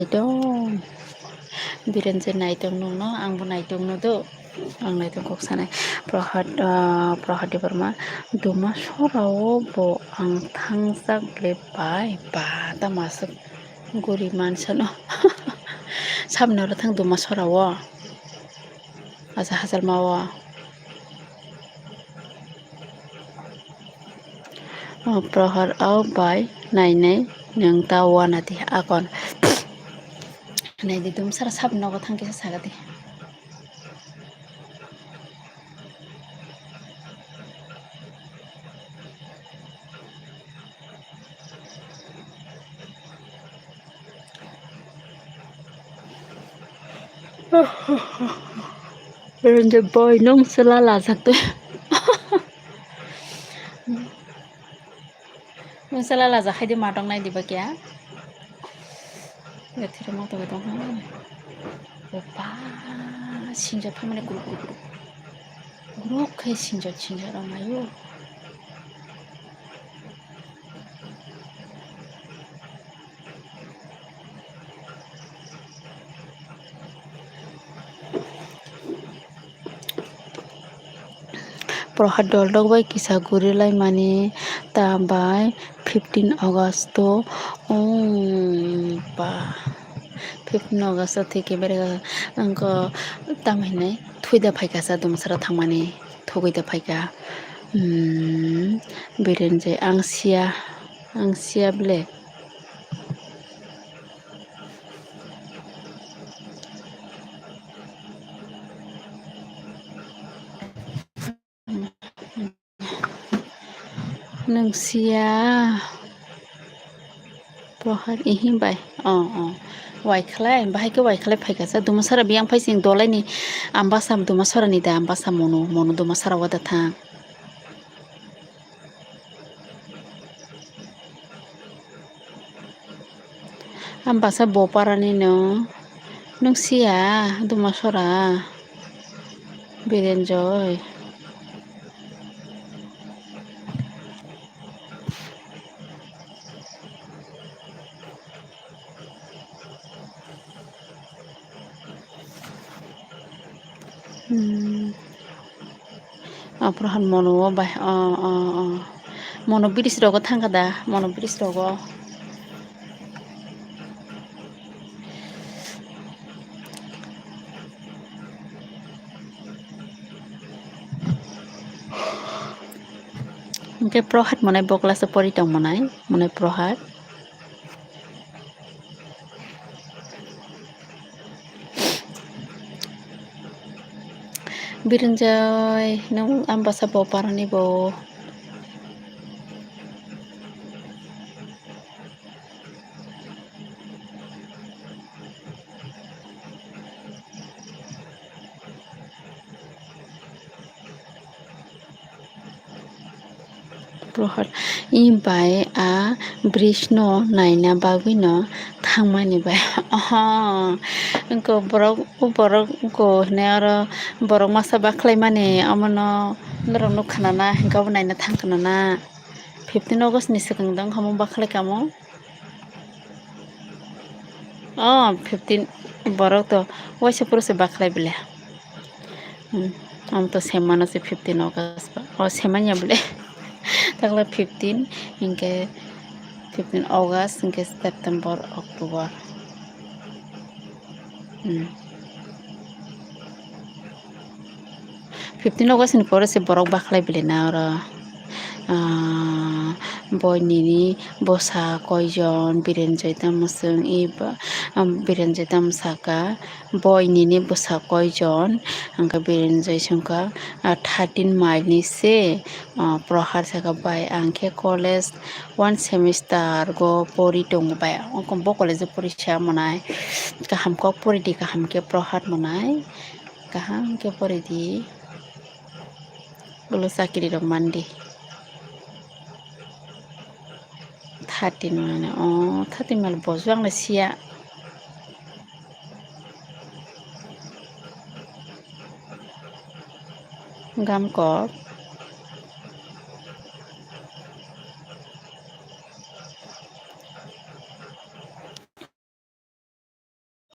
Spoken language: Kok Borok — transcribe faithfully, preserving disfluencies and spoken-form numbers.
Naitong. Biren je naitong nungno, angbo naitong nudo. Ang naitong kok sanai. Prohad, ah, Prohad Debbarma, Duma sorao bo ang thangjak le bai, ba, tamo aswk guri mansano. Sabni oro thang Duma sorao. Asa hachal mao. O Prohar o bai nainai nwng ta uanadi akon. Naidi Duma sara sab nogo thang kisa sagadi. Rwngde boi nung chwla lajak twi. Nung chwla lajak hai di matong nai diba kya? Gathira matong tong ha. Opa, sinjak phamani kuruk kuruk kuruk. Kuruk khe sinjak sinjak rok nayo. Prohad dol rok bai kisa guri lai mani ta bai fifteen August o, um, ba, fifteen August o thwi khe bere wngkha tamo hinwi thwi da phaikha sa Duma sara thangmani thugwi da phaikha, um, Birenjoi ang siya, ang siya ble. Nung siya. Prohar ihi bai. Oh, oh. Waikhlai, bahai khe waikhlai phaikha sa. Duma sara biyang phai sing dolaini ambasa Duma sara ni da ambasa mono, mono Duma sara wada thang. Ambasa Boparani no nung siya Duma sora Birenjoi. Hmm. Aphuru han mono o bai, o, o, o. Mono bridge rogo thangkha da, mono bridge rogo. Hwnkhe Prohad monai bo class o pori tong monai, monai Prohad. Birinjai, nung ambasa bo parani bo. Prohad, i bai a bridge no naina bagwi no thangmani bai. Oho, wngkha borok, o borok wngkha hinwi oro borok masa bakhlaimani omono norok nuk khna na, hinkhe obo naina thang khna na. Fifteen August ni swkang dang omo bakhlai kamo. Oh, fifteen borok to waisa puro se bakhlai bile. Hmm, ang to semano se fifteen August ba. Oh, semanya bile. Takla fifteen, hinkhe fifteen August, hinkhe September, October. Hmm. Fifteen August ni pore se borok bakhlai bile na oro. Ah, boi nini bwsa koijon, Birenjoi tamo chwng i ba, ah, Birenjoi tamo saka, boi nini bwsa koijon, hwnkhe Birenjoi chwngkha, ah, thirteen mile ni se, ah, Prohar saka bai ang khe college one semester go pori tongo bai, bo college o pori sa monai, kaham kok pori di, kaham khe Prohar monai. Kaham khe pori di. Ulo chakiri rok man di. Thirteen mane, oh, thirteen mane bojo ang le siya. Gam kok.